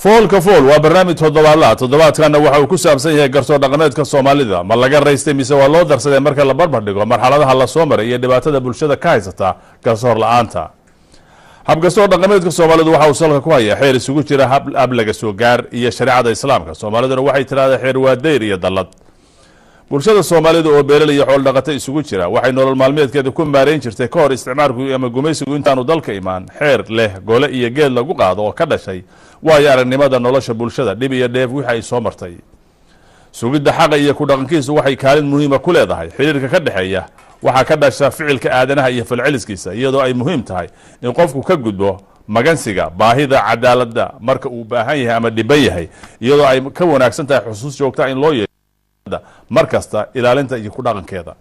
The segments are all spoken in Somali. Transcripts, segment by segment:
Foolka Fool waa barnaamij toddobaadlaha. Toddobaadkana waxa uu ku saabsan yahay garsoor dhaqameedka Soomaalida. Ma laga raystay mise waa loo darsaday marka la barbar dhigo marxaladaha la soo maray iyo dhibaatada bulshada ka haysata garsoor la-aanta? Habgarsoor dhaqameedka Soomaalidu waxa uu salka ku hayaa xeer isugu jira hab ablaga soo gaar iyo shareecada Islaamka. Soomaaliduna waxay tidhahdaa xeer waa dayr iyo dallad. Bulshada Soomaalida oo beelal iyo xool dhaqato isugu jira waxay nolol maalmeedkeeda ku maareyn jirtay ka hor isticmaalku ama gumaysigu intaanu dalka imaan xeer leh gole iyo geed lagu qaado oo ka dhashay waayo aragnimada nolosha bulshada, dhib iyo dheef wixii ay soo martay. Sugidda xaqa iyo ku dhaqankiisu waxay kaalin muhiima ku leedahay xiriirka ka dhexeeya waxaa ka dhasha ficilka aadanaha iyo falceliskiisa, iyadoo ay muhiim tahay in qofku ka gudbo magansiga baahida cadaaladda marka uu baahan yahay ama dhiban yahay, iyadoo ay ka wanaagsan tahay xusuus joogta in loo yeesho mar kasta ilaalinta iyo ku dhaqankeeda.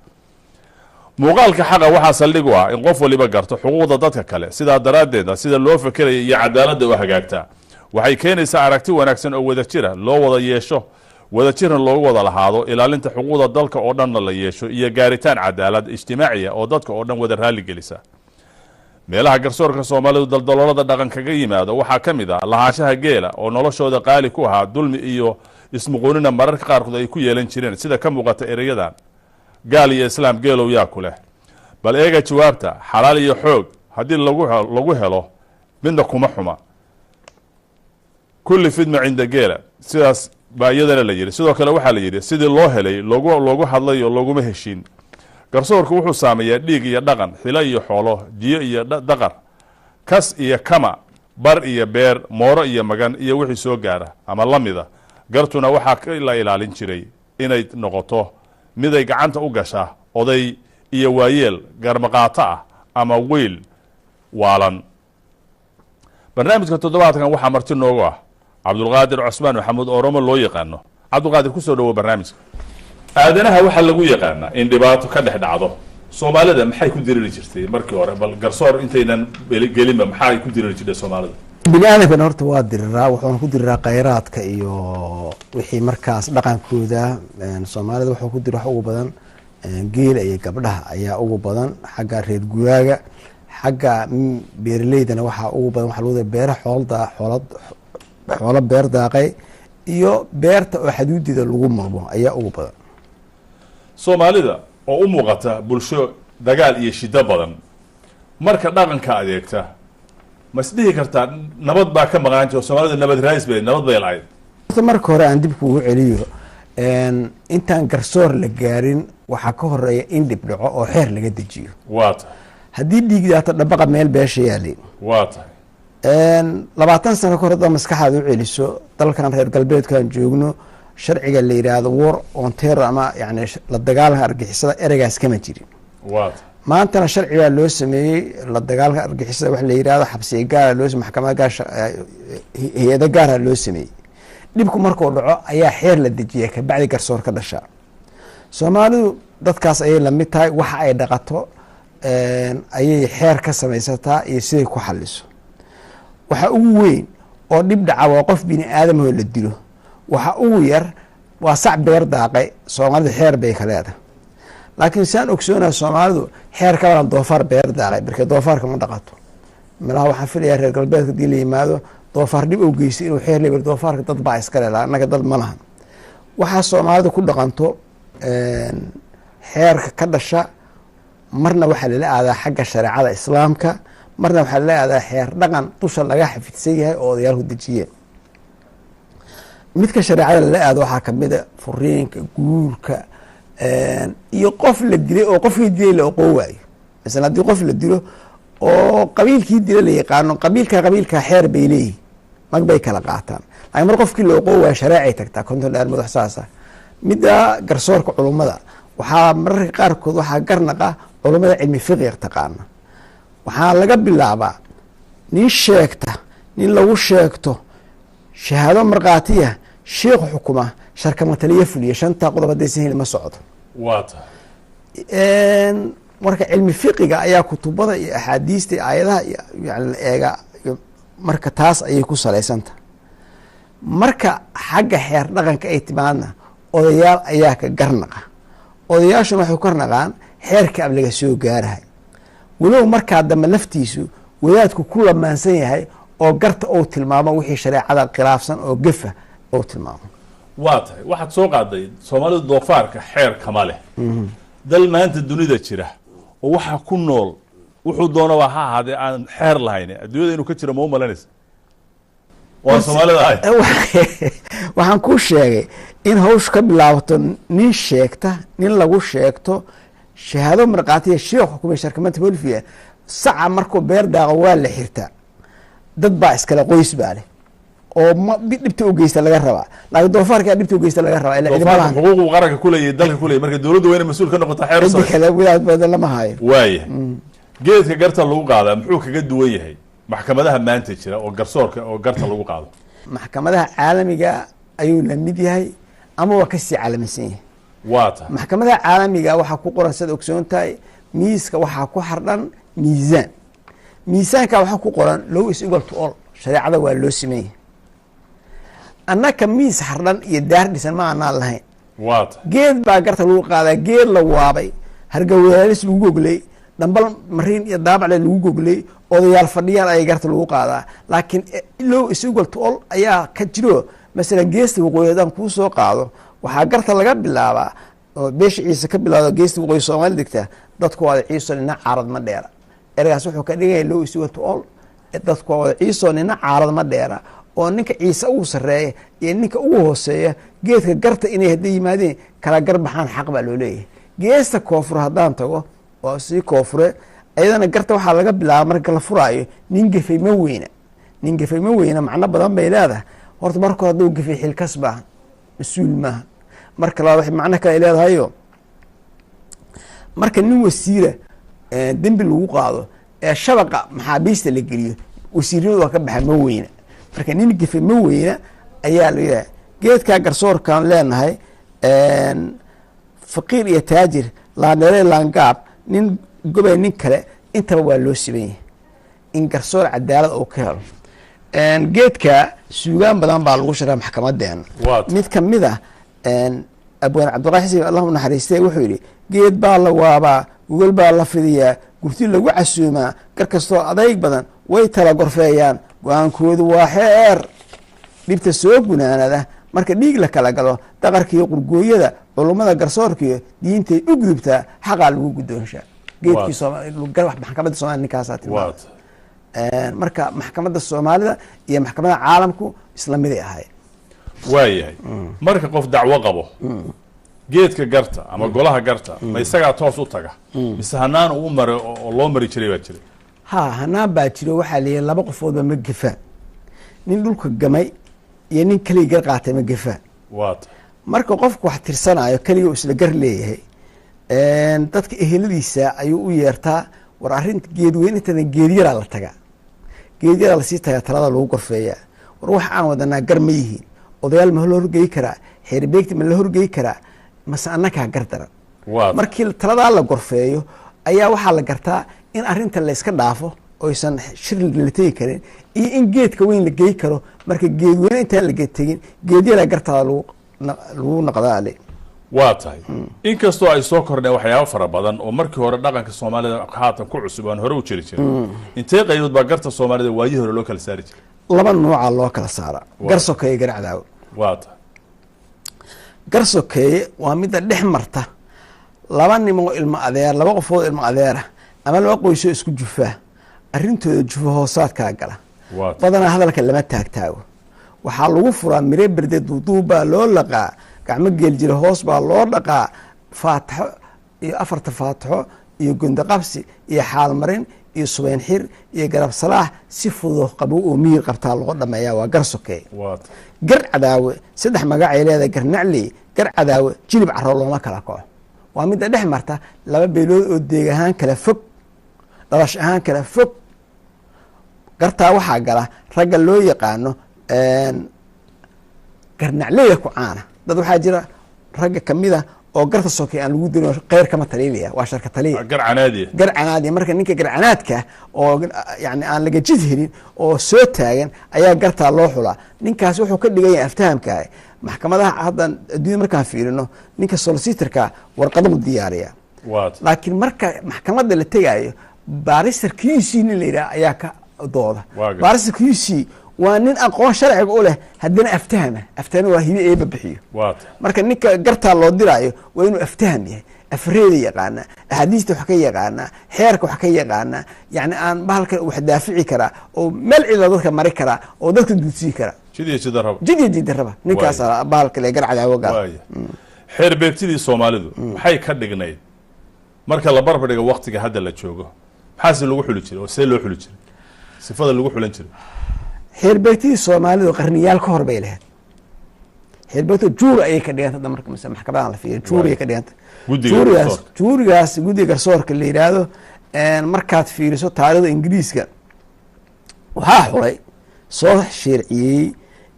Muuqaalka xaqa waxaa saldhig u ah in qof waliba garto xuquuqda dadka kale. Sidaa daraaddeedna sida loo fekeraya iyo cadaaladda u hagaagta waxay keenaysaa aragti wanaagsan oo wadajira loo wada yeesho, wadajirna loogu wada lahaado ilaalinta xuquuqda dalka oo dhanna la yeesho iyo gaaritaan cadaalad ijtimaaciya oo dadka oo dhan wada raali gelisa. Meelaha garsoorka Soomaalidu daldaloolada dhaqan kaga yimaado waxaa ka mid ah lahaanshaha geela oo noloshooda qaali ku ahaa, dulmi iyo ismuquunina mararka qaarkood ay ku yeelan jireen, sida ka muuqata ereyadan: "Gaal iyo islaam geelow yaa ku leh?" Bal eega jawaabta: "Xalaal iyo xoog haddii lagu helo midna kuma xuma, kulli fidma cinda geela." Sidaas baa iyadana la yidhi. Sidoo kale waxaa la yidhi: "Sidii loo helay loogu hadlay oo looguma heshiin." Garsoorku wuxuu saameeyaa dhiig iyo dhaqan, xilo iyo xoolo, diyo iyo daqar, kas iyo kama, bar iyo beer, mooro iyo magan iyo wixii soo gaara ama la mida. Gartuna waxaa la ilaalin jiray inay noqoto miday gacanta u gasha oday iyo waayeel garmaqaato ah ama weyl waalan. Barnaamijka toddobaadkan waxaa marti noogu ah Cabdulqaadir Cosmaan Maxamuud, Oromo loo yaqaano. Cabdulqaadir, kusoo dhawo barnaamijka. Aadanaha waxaa lagu yaqaanaa in dhibaato ka dhex dhacdo. Soomaalida maxay ku diriri jirtay markii hore? Bal garsoor intaynan gelinba, maxay ku diriri jirtay Soomaalida? Bini aadamkan horta waa diriraa, wuxuuna ku diriraa khayraadka iyo wixii markaas dhaqankooda. Soomaalida wuxuu ku dira wax ugu badan geela iyo gabdhaha ayaa ugu badan xagga reer guraaga. Xagga beeraleydana waxaa ugu badan waxa lagu dira beera xoolda xoola xoolo beer daaqay iyo beerta oo xaduudeeda lagu murmo ayaa ugu badan. Soomaalida oo u muuqata bulsho dagaal iyo shiddo badan, marka dhaqanka adeegta, ma is dhihi kartaa nabad baa ka maqnaan jiro? Soomaalida nabad raadis bay, nabad bay lahayd? Horta marka hore aan dib kuugu celiyo, intaan garsoor la gaarin waxaa ka horeeya in dhib dhaco oo xeer laga dejiyo. Waa tahay. Haddii dhiig daato, dhabaqa meel beesha yaalay. Waa tahay. 20 sano ka hor haddaad maskaxaada u celiso, dalkan reer galbeedkaan joogno sharciga la yidhaahdo war on terror ama yani la dagaalanka argixisada, ereygaas kama jirin. Waa tahay. Maantana sharci baa loo sameeyey la dagaalanka argixisada wax la yidhahdo, xabsiga gaara loo, maxkamada gaar, hay-ado gaara loo sameeyey. Dhibku markuu dhaco ayaa xeer la dejiya, kabacdi garsoor ka dhashaa. Soomaalidu dadkaas ayay lamid tahay. Waxa ay dhaqato ayay xeer ka samaysataa iyo siday ku xaliso. Waxa ugu weyn oo dhib dhaca waa qof bini aadamahoo la dilo. Waxa ugu yar waa sac beer daaqay. Soomaalidu xeer bay ka leedahay, laakiin saan ogsoonaha, Soomaalidu xeer ka badan doofaar beer daaqay, marka doofaarka ma dhaqato. Malaha waxaan filayaa reer galbeedka hadii la yimaado, doofaar dhib ou geystay inuu xeer leeyahay. Doofaarka dad baa iska leh, annaga dad ma lahan. Waxaa Soomaalida ku dhaqanto xeerka ka dhasha, marna waxaa lala aadaa xagga shareecada Islaamka, marna waxaa lala aadaa xeer dhaqan dusha laga xafidsan yahay oo odayaalku dejiyeen. Midka shareecada lala aado waxaa kamid a furiinka, guurka iyo qof la dilay oo qofkii dilay la oqoon waayo. Masalan, haddii qof la dilo oo qabiilkii dila la yaqaano, qabiilka xeer bay leeyihin, mag bay kala qaataan. Laakiin mar qofkii la oqoon waayo, shareecay tagtaa, 50 dheer madax saasa. Midda garsoorka culummada waxaa mararka qaarkood waxaa garnaqa culummada cilmi fiqiga taqaana. Waxaa laga bilaabaa nin sheegta, nin lagu sheegto, shahaado markhaatiya, sheikh xukuma, sharkamataliye fuliya. Shantaa qodob haddaysan helin, ma socdo. Waa tahay. Marka cilmi fiqiga ayaa kutubada iyo axaadiista iyo aayadaha iyo yani la eega. Marka taas ayay ku salaysanta. Marka xagga xeer dhaqanka ay timaadna, odayaal ayaa ka garnaqa. Odayaashuna waxay ku garnaqaan xeerka ab laga soo gaarahay, walow markaa dambe laftiisu wadaadku ku lamaansan yahay. oo garta uu tilmaamo wixii shareecada khilaafsan oo gefa uu tilmaamo. Waa tahay, waxaad soo qaaday Soomaalidu doofaarka xeer kama leh. Dal maanta dunida jira oo waxaa ku nool wuxuu doonaba ha ahaadee aan xeer lahayn adduunyada inuu ka jiro ma u malanaysa waan Soomaalida ahay? Waxaan kuu sheegay in hawshu ka bilaabato nin sheegta, nin lagu sheegto shahaado markhaatiya, sheekh xukumay sharkamanta bolivia. Saca markuu beer daaqo waa la xirtaa, dad baa iskale, qoys baa leh oo ma dhibta u geysta laga rabaa, laakiin doofaarkaa dhibta u geysta laga rabaa ilaa doofaarka cidima xuquuqu qaranka kuleeyahay, dalka kuleeyahay, marka dowladdu waa inay mas-uul ka noqotaa xeer u cidi samaysa. Kale wilaad badan lama hayo. Waaya, geedka garta lagu qaadaa muxuu kaga duwan yahay maxkamadaha maanta jira oo garsoorka oo garta lagu qaado? Maxkamadaha caalamiga ayuu la mid yahay ama waa kasii caalamisan yahay. Waa tahay. Maxkamadaha caalamiga waxaa ku qoran, sidaad ogsoon tahay, miiska waxaa ku xardhan miisaan. Miisaanka waxaa ku qoran "law is equal to all", shareecada waa loo siman yahay. Annaka miis xardhan iyo daar dhisan ma aanaan lahayn. Waa tahay. Geed baa garta lagu qaadaa, geed la waabay, hargawalaalis lagu goglay, dhambal mariin iyo daabacle lagu goglay, odayaal fadhiyaan ayay garta lagu qaadaa. Laakiin law is equal to all ayaa ka jiro. Masalan, geesta waqooyi haddaan kuu soo qaado, waxaa garta laga bilaabaa oo beesha Ciise ka bilaado. Geesta waqooyi Soomaali degta, dadku waa wada Ciiso, nina caarad ma dheera. Ereygaas wuxuu ka dhigaya law is equal to all, dadku waa wada Ciiso, nina caarad ma dheera, oo ninka Ciise ugu sarreeya iyo ninka ugu hooseeya geedka garta inay hadday yimaadeen kala gar baxaan, xaq baa loo leeyahay. Geesta koonfur haddaan tago oo sii koonfure, ayadana garta waxaa laga bilaaba marka la furaayo nin gefay ma weyna. Nin gefay ma weyna macno badan bay leedahay. Horta marka hore hadduu gefay, xilkas maaha, mas-uul maaha. Marka labaad waxay macno kale ay leedahayo, marka nin wasiira dembi lagu qaado ee shabaqa maxaabiista la geliyo, wasiirnimada waa ka baxa, ma weyna. Marka nin gefe ma weyna ayaa la yidhaha. Geedkaa garsoorkaan leenahay, faqiir iyo taajir, laandheere, laangaab, nin gobay, nin kale, intaba waa loo siban yahay in garsoor cadaalad uu ka helo. Geedka suugaan badan baa lagu shiraa maxkamadeena. Mid kamid ah, abwaan Cabdiqaadir Xasan, Allah u naxariistay, wuxuu yidhi: "Geed baa la waabaa, gogol baa la fidiyaa, gurti lagu casuumaa, gar kastoo adayg badan way tala gorfeeyaan, go-aankoodu waa xeer dhibta soo gunaanada. Marka dhiig la kala galo, daqarkiiyo qurgooyada, culummada garsoorkiyo diintay u gudubtaa, xaqaa lagu guddoonshaa." Geedkii maxkamadda Somalia ninkaasaa tilmaamay. Marka maxkamadda Soomaalida iyo maxkamadda caalamku isla miday ahayd. Waayahay, marka qof dacwo qabo geedka garta ama golaha garta, ma isagaa toos u taga mise hanaan uu maray oo loo mari jiray baa jiray? Ha, hanaan baa jiro. Waxaa la yihi laba qofoodba ma gefaan, nin dhulka gamay iyo nin keligii gar qaatay ma gefaan. Waata. Marka qofku wax tirsanayo, keligii uu isla gar leeyahay, dadka eheladiisa ayuu u yeertaa. War arrinta geedweyn intadan geedyaraa la tagaa, geedyaraa lasii tagaa, talada lagu gorfeeyaa. War wax aan wadanaa gar ma yihiin? Odayaal ma la horgeyi karaa? Xeerbeegti ma la horgeyi karaa? Mase annakaa gar daran? Markii taladaa la gorfeeyo ayaa waxaa la gartaa in arrinta layska dhaafo oysan shir la tegi karin iyo in geedka weyn la gey karo. Marka geedweyne intaan la tegin, geedyadaa gartaada lagu naqdaale. Waa tahay. Inkastoo ay soo kordheen waxyaabo fara badan oo markii hore dhaqanka Soomaalida haatan ku cusub aan hore u jiri jirin, intee qaybood baa garta Soomaalida waayihii hore loo kala saari jiray? Laba noocaa loo kala saaraa: gar sokeeye, gar cadaawo. Waa tahay. Gar sokeeye waa midda dhex marta laba nimoo ilmo adeer, laba qofood ilmo adeera ama laba qoysoo isku jufaa. Arrintooda jufo hoosaadkaa gala. Badanaa hadalka lama taagtaago. Waxaa lagu furaa mire berde, duuduub baa loo laqaa, gacmo geeljira hoos baa loo dhaqaa, faataxo iyo afarta faataxo iyo gondoqabsi iyo xaalmarin iyo subeyn xir iyo garab salaax, si fududoo qabow oo miyir qabtaa loo dhameeyaa. Waa gar sokeeye. Gar cadaawe saddex magacay leedahay: gar nacley, gar cadaawe, jilib caro looma kala kaco. Waa midda dhex marta laba beelood oo deeg ahaan kala fog, dhalash ahaan kala fog. Gartaa waxaa gala ragga loo yaqaano garnacleya ku caana. Dad waxaa jira ragga kamida oo garta sokey aan lagu dirin, kheyr kama taliilaya, waa sharka taliya. Gar canaadiya. Gar canaadiya. Marka ninka garcanaadka oo yani aan laga jid helin oo soo taagan ayaa gartaa loo xulaa. Ninkaas wuxuu ka dhigan yahay aftahamkaah. Maxkamadaha hadda adduunya markaan fiirino, ninka solicitorka warqadu diyaariya, laakiin marka maxkamadda la tegaayo, barrister QC nin la yidhaha ayaa ka Dooda barrister QC waa nin aqoon sharciga u leh, haddana aftahama. Aftahama waa hibe eeba bixiyo. Marka ninka gartaa loo diraayo waa inuu aftaham yahay, afreeda yaqaanaa, axaadiista wax ka yaqaanaa, xeerka wax ka yaqaanaa, yani aan bahalkan wax daafici karaa oo meel cidla dadka mari karaa oo dadka duudsii karaa. Jid iyo jidaraba. Jid iyo jidaraba ninkaas bahalka le garcadaawo gaal. Xeer beegtidii Soomaalidu maxay ka dhignayd marka la barbar dhigo waktiga hadda la joogo? Maxaase lagu xuli jiray oo see loo xuli jiray, sifada lagu xulan jiray? Xeerbeegtidii Soomaalidu qarniyaal ka hor bay lahayd. Xeerbeegta juuri ayay ka dhiganta. Marka mise maxkamadahan la fiiriyo, juuri ay ka dhiganta. Juurigaas, juurigaas guddiga garsoorka la yidhaahdo, markaad fiiriso taariikhda Ingiriiska, waxaa xulay, soo sharciyey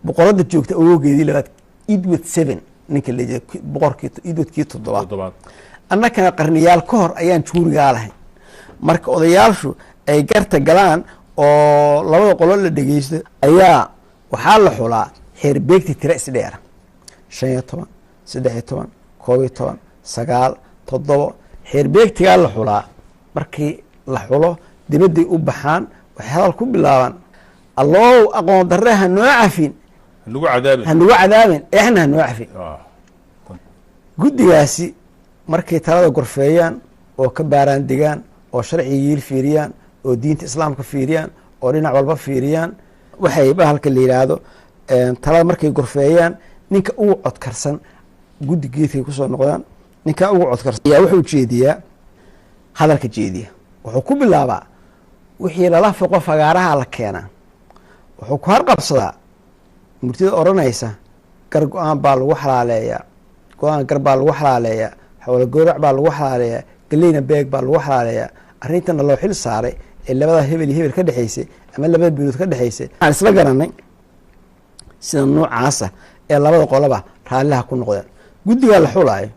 boqorada joogta awoogeedii labaad, Edward VII, ninka la boqorkii Edwardkii toddobaad. Annakana qarniyaal ka hor ayaan juurigaa lahayn. Marka odayaashu ay garta galaan oo labada qolo la dhegeysto, ayaa waxaa la xulaa xeerbeegti tira isdheera: 15, 13, 11, 9, 7. Xeerbeegtigaa la xulaa. Markii la xulo, dibadday u baxaan, waxay hadal ku bilaabaan: "Allow aqoon darre ha noo cafin, hanagu cadaabin, ha nagu cadaabin, eexna ha noo cafin." Guddigaasi markay talada gorfeeyaan oo ka baaraan degaan oo sharciga yiil fiiriyaan oo diinta Islaamka fiiriyaan oo dhinac walba fiiriyaan, waxay bahalka la yidhaahdo talada markay gorfeeyaan, ninka ugu codkarsan guddi geedkay kusoo noqdaan. Ninka ugu codkarsan ayaa wuxuu jeediyaa hadalka jeediya. Wuxuu ku bilaabaa: "Wixii lala foqo fagaaraha la keenaa." Wuxuu ku harqabsadaa murtida odhanaysa: "Gar go-aan baa lagu xalaaleeyaa, go-aan gar baa lagu xalaaleeyaa, xoolo gowrac baa lagu xalaaleeyaa, geleyna beeg baa lagu xalaaleeyaa. Arrintana loo xil saaray ee labada hebel iyo hebel ka dhexaysay ama labada bilood ka dhexaysay, waxaan isla garanay sida noocaasa ee labada qoloba raalliha ku noqdeen." Guddigaa la xulaayo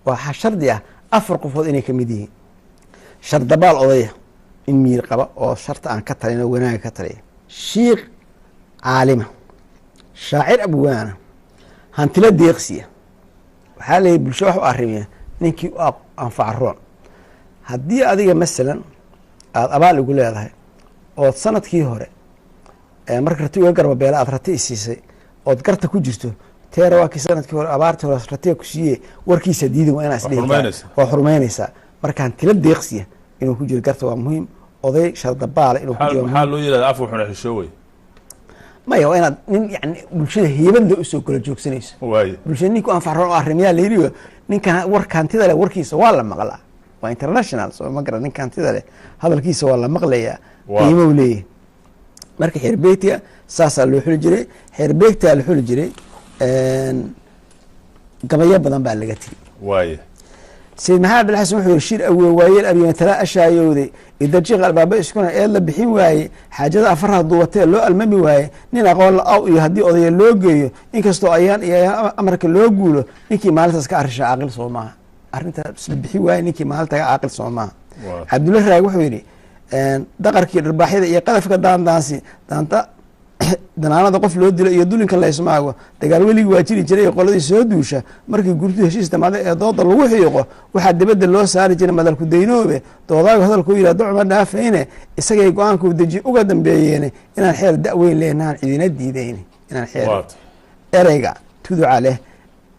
waxaa shardi ah afar qofood inay kamid yihiin: shardabaal odaya, in miir qaba oo sharta aan ka talin oo wanaaga ka taliya, shiikh caalima, shaacir abwaana, hantila deeqsiya. Waxaa leeyahy bulsho wax u arrimiya ninkii u anfaca roon. Haddii adiga masalan aada abaal igu leedahay ood sanadkii hore marka rati uga garbabeela aad rati isiisay ood garta ku jirto, teera waa kii sanadkii hore abaartii hore ratiga ku siiye, warkiisa diidin, waa inaa isdhihi, waa xurmeynaysaa. Marka hantila deeqsiya inuu ku jiro garta waa muhiim. Oday shardabaala inuu ku jiro. Maxaa loo yidhahda af wuxuna xishoowey? Maya, waa inaad nin yani bulshada heybadle usoo kala joogsanayso. Bulshada ninku anfac roon oo arrimiyaa la yidhi. Ninkan warka hantida leh warkiisa waa la maqlaa, waa international, soo ma garan? Ninka hantida leh hadalkiisa waa la maqlayaa, qiimo u leeyahay. Marka xeerbeegtiga saasaa loo xuli jiray. Xeerbeegtaa la xuli jiray, gabayo badan baa laga tiri. Sayid Maxamed Abdilxasan wuxuu yihi: "Shir awee waayeel abyamatala ashaayowday, idajiiq albaaba iskuna eed la bixin waaye, xaajada afarha duubatee loo almami waaye, nin aqoon la aw iyo haddii odaya loo geeyo, inkastoo ayaan iyo ayaan amarka loo guulo, ninkii maalintaas ka arrisha caaqil soo maaha." Arrintaas la bixin waaye ninkii maalinta ka caaqil soo maaha. Cabdulla Raag wuxuu yidhi: "Daqarkii dharbaaxyada iyo qadafka daandaansi daanta, danaanada qof loo dilo iyo dulinka laysmaago, dagaal weligii waa jiri jiray. Qoladii soo duusha markii gurtu heshiis dhamaaday ee dooda lagu xiiqo, waxaa dibadda loo saari jiray madalku daynoobe. Doodaagu hadalkuu yidhah docma dhaafayne, isagay go-aankuu deji uga dambeeyeene, inaan xeer da-weyn leenahan cidina diidayne, inaan xeer." Ereyga tuduca leh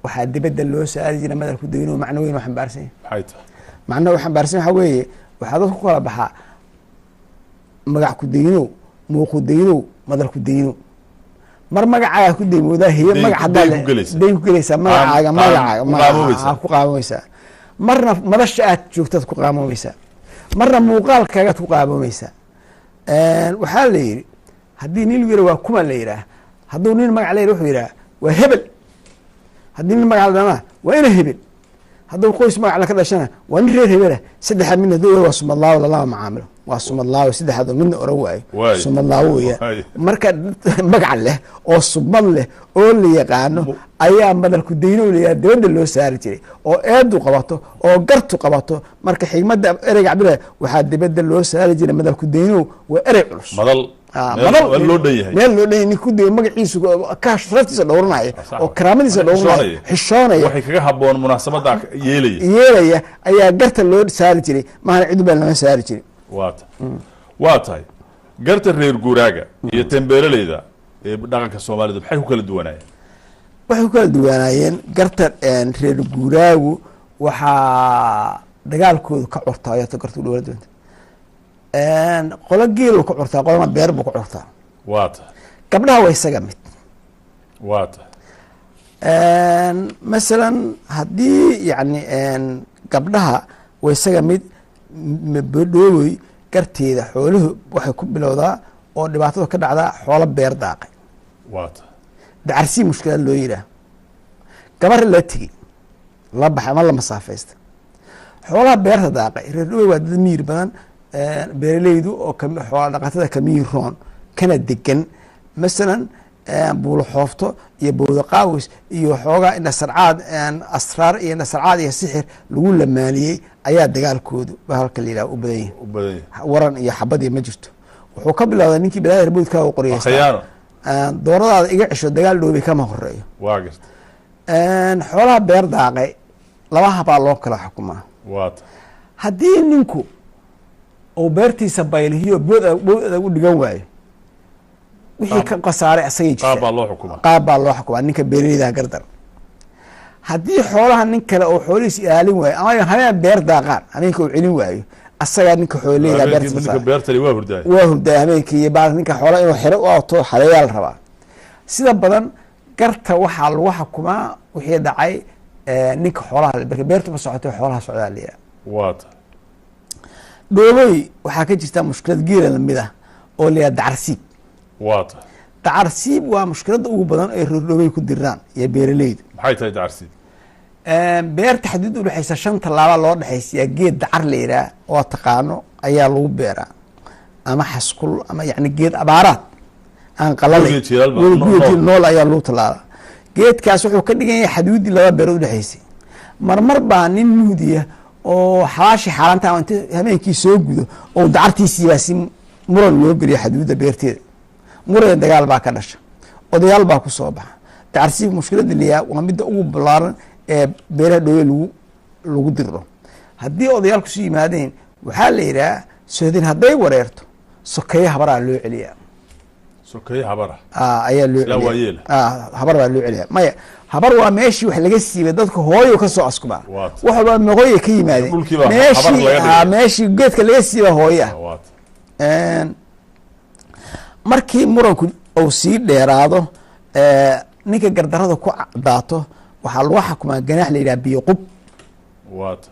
"waxaa dibadda loo saari jiray madalku daynoobe" macno weyn oo xambaarsan yahay. Macno u xambaarsan waxaa weeye, waxaa dadku ku kala baxaa magac ku daynow, muuqu daynow, madal ku daynow. Mar magacaaga ku daymoodaa heye, magac haddaa dayn ku gelaysaa, magacaaga magacaaga ku qaamoomeysaa. Marna madasha aad joogtaad ku qaamoomeysaa, marna muuqaalkaagaad ku qaamoomeysaa. Waxaa la yidhi haddii nin lagu yihah waa kuma la yidhaah, hadduu nin magac la yidhah wuxuu yidhaha waa hebel. Haddii nin magac la dhana waa ina hebel. Hadduu qoys magac la ka dhashana waa nin reer hebelah. Saddexaad midna hadduu waa sumadlaawo, lalama macaamilo, waa sumadlaawo. Saddexaad oo midna oran waayo sumadlaawo weeyaan. Marka magac leh oo sumad leh oo la yaqaano ayaa madalku dayno layaha dibadda loo saari jiray oo eedu qabato oo gartu qabato. Marka xigmadda ereyga Cabdillahi "waxaa dibadda loo saari jiray madalku daynow" waa erey culus. Madal meel loo dhan yahay, meel loo dhan yahay, nin ku dayo magaciisu ka sharaftiisa dhowranaya oo karaamadiisa dhowranaya, xishoonaya, waxay kaga haboon munaasabada yeelaya yeelaya ayaa garta loo saari jiray, maahana cid baa lama saari jirin. Waa tahay. Waa tahay, Garta reer guuraaga iyo tan beeraleyda ee dhaqanka Soomaalida maxay ku kala duwanaayeen? Waxay ku kala duwanaayeen garta reer guuraagu waxaa dagaalkoodu ka curtaa ayato garta u dhawala duwanta. Qolo geelu ka curtaa, qolona beer buu ka curtaa. Waa tahay. Gabdhaha waa isaga mid. Waa tahay. Masalan haddii yacni gabdhaha waa isaga mid, dhoobey garteeda xooluhu waxay ku bilowdaa oo dhibaatada ka dhacdaa xoolo beer daaqay. Waa tahay. Dacarsii mushkilad loo yihaah, gabar la tegi la baxay ama la masaafaysta xoolaha beerta daaqay. Reer dhoobey waa dad miyir badan, beeraleydu oo xoola dhaqatada kamiyir roon kana degan. Masalan buulo xoofto iyo bowda qaawis iyo xoogaa indhasarcaad, asraar iyo indhasarcaad iyo sixir lagu lamaaniyey ayaa dagaalkoodu halka la yidhaha u badan yahay. U badan yahay. Waran iyo xabadii ma jirto. Wuxuu ka bilowday ninkii balaaya boodkaa u qoriyeysta. Khiyaano. Dooradaada iga cesho, dagaal dhoobey kama horeeyo. Waa garta. Xoolaha beer daaqay laba habaa loo kala xukumaa. Waa tahay. Haddii ninku uu beertiisa baylihiyo bood bood adag u dhigan waayo, wixii ka khasaaray asagay jirta. Qaab baa loo xukumaa. Qaab baa loo xukumaa ninka beeraleyda gardar. Haddii xoolaha nin kale oo xoolihiis ilaalin waayo ama habeen beer daaqaan, habeenka uu celin waayo, asagaa ninka xooleyda beerta ninka beertani waa hurdaay. Waa hurdaay habeenkii iyo baal ninka xoola inuu xero u ato xaleeyaa la rabaa. Sida badan garta waxaa lagu xukumaa wixii dhacay ninka xoolaha le, marka beertu ma socotay, xoolaha socdaa la yidhaha. Waa tahay. Dhoobey waxaa ka jirta mushkilad geela lamid ah oo la yidhaha dacarsiib. Waa tahay. Dacarsiib waa mushkiladda ugu badan ay reer dhoobey ku diraan iyo beeraleydu. Maxay tahay dacarsiib? Beerta xaduud udhexaysa 5 tallaaba loo dhexaysiyaa, geed dacar la yidhaah oo taqaano ayaa lagu beeraa, ama xaskul ama yani geed abaaraad aan qalalay. Webiga jiilaal Webiga jiil nool ayaa lagu tallaalaa. Geedkaas wuxuu ka dhigan yahay xaduuddii laba beerood udhexaysay. Marmar baa nin muhdiya oo xalaashi xaaraanta ama inta habeenkii soo gudo oo dacartiisii baa si muran loo geliyo xaduudda beerteeda, muran dagaal baa ka dhasha, odayaal baa ku soo baxa. Dacarsiib mushkiladda liyaa waa midda ugu ballaaran ee beeraha dhoowe lagu dirro. Haddii odayaal kusu yimaadeen, waxaa la yidhaha sohdin hadday wareerto sokeeye habaraa loo celiyaa. Sokeeye habara. Ayaa loo Ilaa celiyaa. Waayeela. Habar baa loo celiyaa. Maya, habar waa meeshii wax laga siibay, dadka hooyo ka soo askumaa. Waat. Wax walba meqooyay ka yimaadeen. Dhulkii baa habar meeshii laga dhigay. Meeshii geedka laga siiba hooyo ah. Waat. Markii muranku uu sii dheeraado, ninka gardarada ku cadaato waxaa lagu xukumaa ganaax la yidhaha biyo qub. Waat.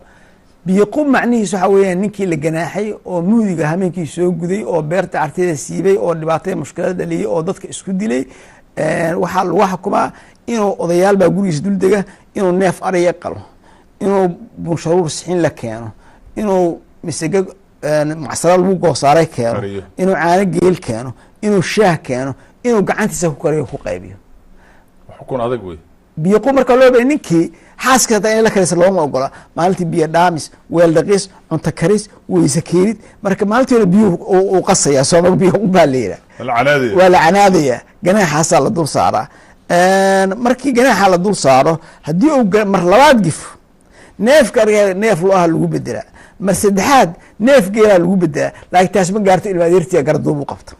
Biyo qub macnihiisu waxaa weeyaan ninkii la ganaaxay oo muhdiga hameenkii soo guday oo beerta carteeda siibay oo dhibaatada mushkilada dhaliyey oo dadka isku dilay, waxaa lagu xukumaa inuu odayaal baa gurigiisa dul dega, inuu neef ariya qalo, inuu bunsharuur sixin la keeno, inuu misige macsaro lagu goosaaray keeno, Kariyo. inuu caano geel keeno, inuu shaah keeno, inuu gacantiisa ku kariyo ku qaybiyo. Xukun adag wey. Biyo qub marka loo bay ninkii xaaska hataa inay la karisa looma ogola. Maalintii biyo dhaamis, weel dhaqis, cunto karis, weyse keenid, marka maalintii hore biyuhu uu qasaya sooma. Biyo qub baa la yidhaha. Alcanaadi. Waa la canaadaya, ganaaxaasaa la dul saaraa. Markii ganaaxa la dul saaro, haddii uu mar labaad gifo, neefka ariga neef lo-aha lagu bedelaa, mar saddexaad neef geelaa lagu bedelaa, laakiin taas ma gaarto, ilma adeertiya garduub u qabto.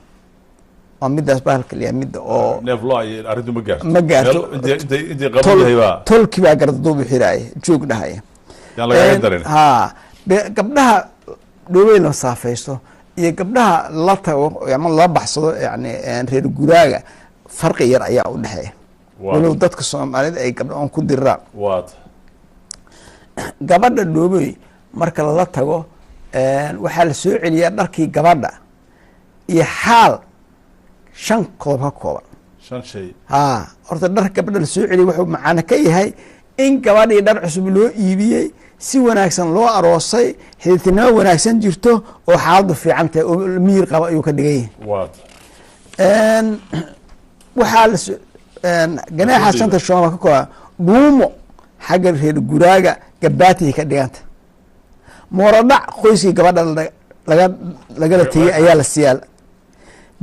Waa midaas bahalka la yidhaha, midda oo neef loo ay arrintu ma gaarto. Ma gaarto. Meel intay qaban yahay baa Tolki baa garduub u xiraaya, joog dhahaya. Yaan lagaga darin. Ha, gabdhaha dhoobey la saafaysto iyo gabdhaha la tago ama la baxsado, yani reer guraaga farqi yar ayaa u dhexeeya. Walow dadka Soomaalida ay gabdho on ku diraan. Waat. Gabadha dhoobey marka lala tago, waxaa la soo celiyaa dharkii gabadha iyo xaal 5 qodob ka kooban. 5 shay. Ha, horta dhar gabadha la soo celiyay wuxuu macano ka yahay in gabadhii dhar cusub loo iibiyey, si wanaagsan loo aroosay, xididtinimo wanaagsan jirto oo xaaladdu fiican tahay oo miyir qaba ayuu ka dhigan yahay. Waat. Waxaa la soo ganaaxa 5ta shooma ka kooban dhuumo xagga reer guraaga gabaatay ka dhiganta, mooradhac qoyskii gabadha lagala tegey ayaa la siiyaa,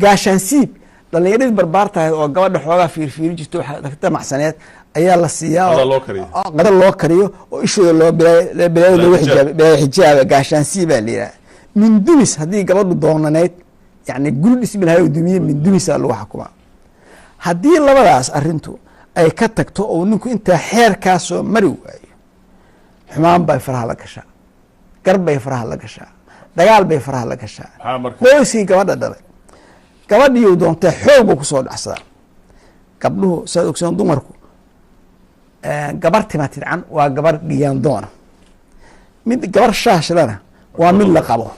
gaashaansiib dhalinyaradii barbaar tahay oo gabadha xoogaa fiirfiiri jirto waxa damacsaneed ayaa la siiyaa. Qada loo kariyo. Oo qada loo kariyo oo ishooda loo bilaayo loogu Bilaa xijaab. xijaabay, bilaa xijaaba, gaashaansiib baa la yidhaha. Mindumis haddii gabadhu doonaneyd Yacni guri dhismi lahay oo dumiye min dumisaa lagu xukumaa. Haddii labadaas arrintu ay ka tagto oo ninku intaa xeerkaa soo mari waayo, xumaan bay faraha la gashaa, gar bay faraha la gashaa, dagaal bay faraha la gashaa. Maxaa marka? Qoyskii gabadha dhalay, gabadhiiu doontee xoog buu kusoo dhacsadaa. Gabdhuhu saad ogsoon, dumarku gabar tima tidcan waa gabar dhiyaandoona, mid gabar shaashlana waa mid la qabo.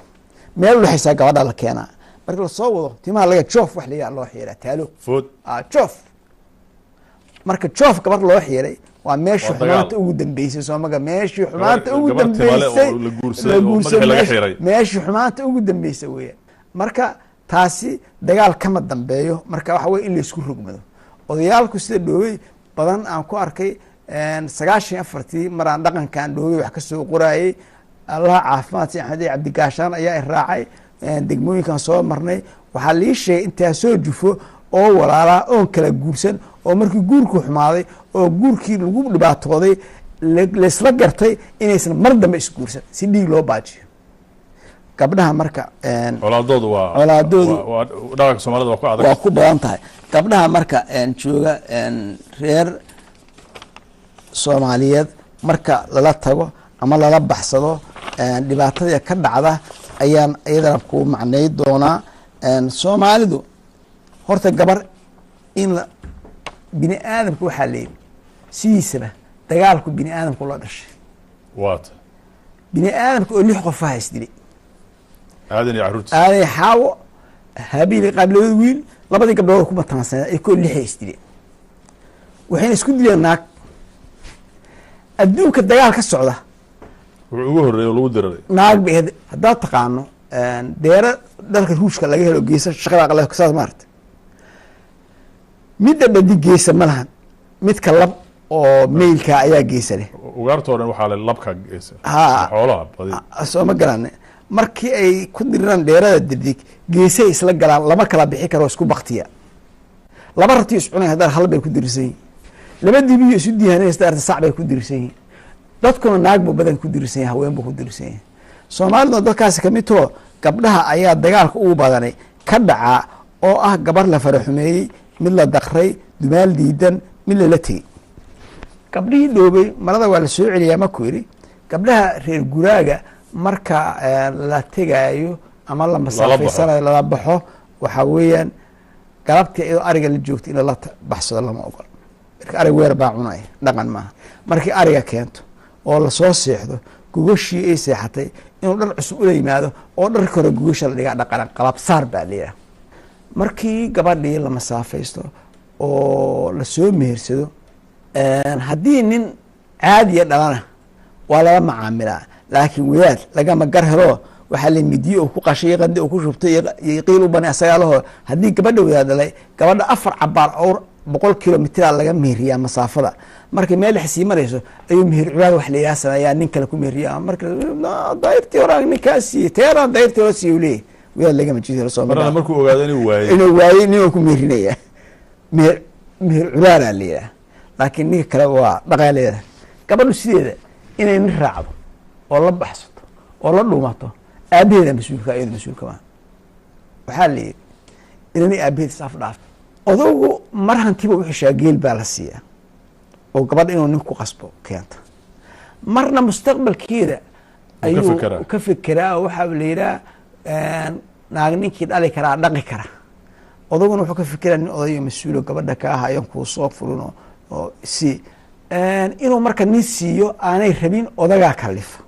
Meel udhexaysaa gabadha la keenaa. Marka lasoo wado, timaha laga joof wax la yidhaha loo xiiraa taalo. Food. Ah, joof. Marka joof gabar loo xiiray waa meeshii Waa dagaal. xumaanta ugu dambeysay. Soomaga meeshii xumaanta ugu Gabar timale oo dambeysay la guursaday oo madaxii laga xiiray. Meeshii xumaanta ugu dambeysay weeyaan. Marka taasi dagaal kama dambeeyo. Marka waxa weye in laysku rogmado. Odayaalku sida dhoobey badan aan ku arkay 94-tii maraan dhaqankan dhoobey wax kasoo qoraayey, Allaha caafimaad si Axmed Cabdigaashaan ayaa i raacay. Degmooyinkan soo marnay, waxaa lii sheegay intaa soo jufo oo walaalaa oon kala guursan oo markii guurku xumaaday oo guurkii lagu dhibaatooday laysla gartay inaysan mar dambe isguursan si dhiig loo baajiyo gabdhaha. Marka Colaadoodu waa Colaadoodu dhaqanka Soomaalida waa ku adag. Waa ku badan tahay. Gabdhaha marka jooga reer Soomaaliyeed, marka lala tago ama lala baxsado, dhibaatada ka dhacda ayaan iyadana ku macnay doonaa. Soomaalidu horta gabar in la bini aadamka waxaa leeyihi sidiisaba dagaalku bini aadamku la dhashay. Waata. Bini aadamka oo lix qof ah isdilay. Aadan iyo carruurtiisa. Aaday, Xaawo, Habiil, Qaab, labada wiil, labadii gabdhood ku mataansanaa ay koo lixay isdileen. Waxayna isku dileen naag. Adduunka dagaal ka socda wuxuu ugu horreeyey oo lagu diraray naag bay ahayd. Haddaad taqaano deero dalka Ruushka laga helo geesa shaqada aqal saas maarata, midda dhadi geesa ma lahan, midka lab oo mailka ayaa geesa leh. Ugaartoo dhan waxaa le labka geesa. Xoolaha badi. Soo ma garane? Markii ay ku diriraan dheerada degdeg, geesay isla galaan, lama kala bixi karo, isku baktiya. Laba rati is cunay haddana hal bay ku dirirsan yihin. Laba dibiyo isu diihanaysta arta sac bay ku dirirsan yihin. Dadkuna naag buu badan ku dirirsan yahay, haween buu ku dirirsan yahay. Soomaaliduna dadkaasi kamid too gabdhaha ayaa dagaalka ugu badanay ka dhacaa, oo ah gabar la faraxumeeyey, mid la daqray, dumaal diidan, mid lala tegey. Gabdhihii dhoobay marada waa la soo celiyaa. Maku yidhi gabdhaha reer guraaga marka la tegaayo ama la masaafeysanayo, lala baxo, waxaa weeyaan galabtii iyadoo ariga la joogto in lala baxsado lama ogol. Marka arig weer baa cunaya, dhaqan maaha. Markii ariga keento oo lasoo seexdo, gogashii ay seexatay inuu dhar cusub ula yimaado oo dharka hore gogasha la dhigaa dhaqan, qalabsaar baa la yidhaha. Markii gabadhii la masaafaysto oo lasoo mehersado, haddii nin caadiya dhalana waa lala macaamilaa, laakiin wadaad lagama gar helo. Waxaa la midiye oo ku qashay iyo qandi oo ku shubtay iyo qiil u bani asagaa laho. Haddii gabadha wadaad dhalay, gabadha afar cabaar awr 100 kilomitraa laga meheriyaa masaafada. Markay meel dhex sii marayso ayuu meher cubaad wax la yidhaha sameeyaa, nin kale ku meheriya. Marka dayrtii hore ninkaa siiyey, teeraan dayrtii hore siiyey uu leeyahy. Wadaad lagama jido soo marana markuu ogaado inuu waayey. Inuu waayey ninuu ku meherinaya, meher curaaraa la yidhaha. Laakiin ninka kale waa dhaqaa leedahay. Gabadhu sideeda inay nin raacdo oo la baxsato oo la dhuumato, aabaheeda mas-uulka, iyadu mas-uulka maaha. Waxaa la yidhi inani aabaheed is afdhaaf. Odowgu mar hantiba u xishaa, geel baa la siiyaa oo gabadha inuu nin ku qasbo keenta. Marna mustaqbalkeeda ka ayuu fekeraa. ka fekeraa oo waxaa la yidhaha naag ninkii dhali karaa dhaqi kara. Odaguna wuxuu ka fekeraa nin odayo mas-uulo gabadha ka ah ayan kuu soo furin oo si inuu marka nin siiyo aanay rabin odagaa kalifa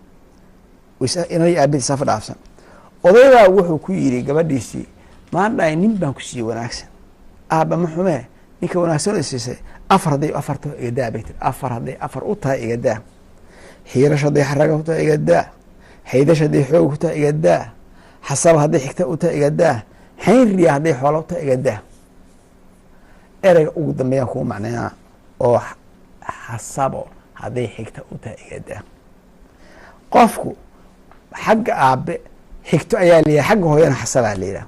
inay aabaheed safa dhaafsan. Odaygaa wuxuu ku yidhi gabadhiisii, "Maandhaay, nin baan ku siiyey wanaagsan." "Aabba, ma xumee ninka wanaagsan oo siisay." "Afar hadday afar taho igadaa," bay tiri. "Afar hadday afar u tahay igadaa, xiirash hadday xaraga u tahay igadaa, xaydash hadday xoog u tahay igadaa, xasaba hadday xigta u tahay igadaa, xaynriya hadday xoola u tahay igadaa." Ereyga ugu dambeeyaan kuu macnaynaa oo xasabo hadday xigta u tahay igadaa. Qofku xagga aabe xigto ayaa la yidhaha, xagga hooyana xasabaa la yidhaha.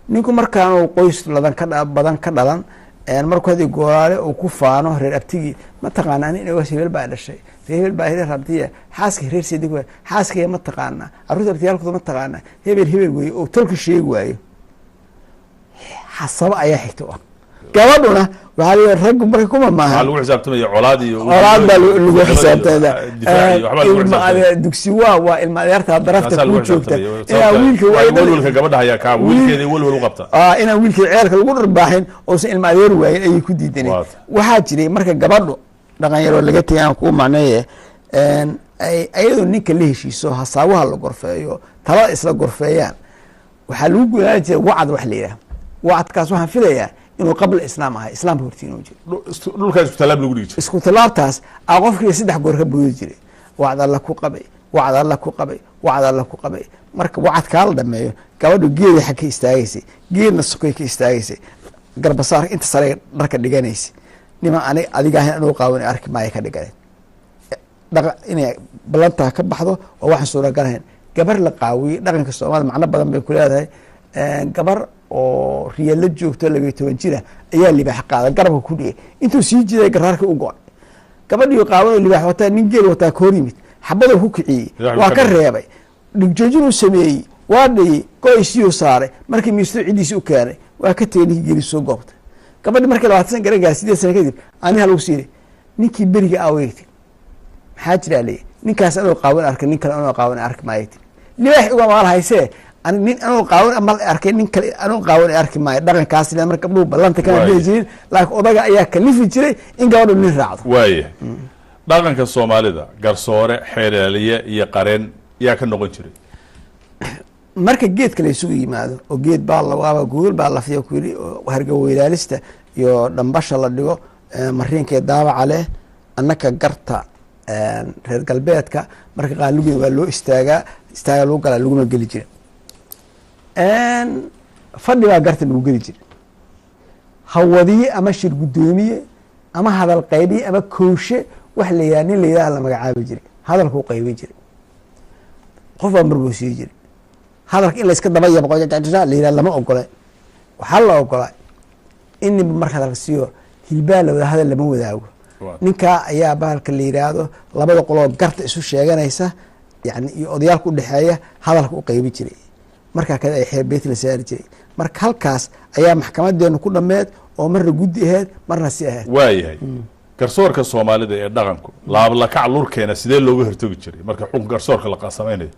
Ninku markaanu qoys ladan ka badan ka dhalan, markuu hadii goolaale uu ku faano reer abtigii, "Ma taqaana ani inagoos hebel baa dhashay, reer hebel baa reer abtiya, xaaska reer seedig waay, xaaskaya ma taqaana, carruurta abtiyaalkooda ma taqaana, hebel hebel weeye," oo tolka sheegi waayo. Xasabo ayaa xigta u ah gabadhuna. Waxaa la yidhi raggu marka kuma waxaa maaha lagu xisaabtamaya colaad iyo colaad baa lagu xisaabtamaya. Difaac iyo waxbaa lagu Ilma xisaabtamaya. Dugsi waa ilma adeerta darafta Taasaa kuu lagu joogta xisaabtamaya. inaa wiilka Waayo waa welwelka gabadha ayaa kaa wiilkeeda welwel u qabta. Inaan wiilkii ceelka lagu dharbaaxin oosan ilma adeer waayin ayay ku diidaneen. Waata. Waxaa jiray marka gabadhu dhaqan yaroo laga tegay aan kuu macneeye, ay ayadoo ninka la heshiiso, hasaawaha la gorfeeyo, talada isla gorfeeyaan, waxaa lagu gudaali jiray wacd. Wax la yidhaah wacdkaas waxaan filayaa inuu qabla islaam ahay, islaamka hortii inuu jiro. Dhulkaa isku tallaab lagu dhigi jiray. Isku tallaabtaas aa qofkii 3 goor ka boodi jiray: wacd alla ku qabay, wacd alla ku qabay, wacd alla ku qabay. Marka wacdkaa la dhameeyo, gabadhu geeday xag ka istaagaysay, geedna sokay ka istaagaysay, garbasaarka inta sare dharka dhiganaysay, niman ani adiga ahayn anuu qaawan arki maayo ka dhiganay. Dhaqa inay ballantaa ka baxdo waa waxaan suuragalahayn. Gabar la qaawiyey dhaqanka Soomaalida macno badan bay ku leedahay. Gabar oo riya la joogto 12 jira ayaa libaax qaada, garabka ku dhigay, intuu sii jiday garaarkii u go-ay. Gabadhii qaawan oo libaax wataa, nin geel wataa ka hor yimid, xabaduu ku kiciyey. Libaax waa ka ka dhigay. Reebay, dhigjoojinuu sameeyey, waa dhayey, go-isiiyuu saaray. Markii miisto ciddiisi u keenay, waa ka tegey ninkii geeli soo goobtay. Gabadhi markii 20 sana garan gaar, 8 sano kadib, aniha lagu siiyey ninkii beriga aaweegtay. Maxaa jiraa leeyahy? Ninkaas anoo qaawan arkay, nin kale anoo qaawan arki maayo. Tiri libaax uga maal haysee, ani nin anoo qaawan mal arkay, nin kale anoo qaawan arki maayo. Dhaqankaas le marka gabdhuhu ballanta kama Waayo. dhihi jirin, laakiin odaga ayaa kalifi jiray in gabadhu nin raacdo. Waayahay, dhaqanka Soomaalida garsoore, xeeraaliye iyo qareen yaa ka noqon jiray? Marka geedka la isugu yimaado oo geed baa la waaba, gogol baa la fiya ku yidhi, oo hargaweylaalista iyo dhambasha la dhigo, mariinka iyo daabaca leh. Annaka garta, reer galbeedka marka qaalugeeda waa loo istaagaa, istaagaa lagu galaa, laguma geli jira. Fadhi baa garta lagu geli jira. Hawadiye ama shir guddoomiye ama hadal qaybiye ama kowshe wax la yidhaha, nin la yidhaha la magacaabi jiray, hadalkuu qaybin jiray, qof baa marbuu sii jiray hadalka. In la iska daba yabqo la yidhaha lama ogola. Waxaa la ogolaa in ninba marka hadalka siiyo, hilbaa la wada hadal lama wadaago. Ninkaa ayaa bahalka la yidhaahdo labada qoloo garta isu sheeganaysa yani iyo odayaalka udhexeeya hadalka u qaybi jiray. Markaa kada ay xeer beyti la saari jiray. Marka halkaas ayaa maxkamadeenu ku dhammeed oo marna guddi aheyd, marna si aheyd. Waayahay, garsoorka Soomaalida ee dhaqanku laablakac lurkeena sidee looga hortogi jiray marka xukun garsoorka la samaynayo?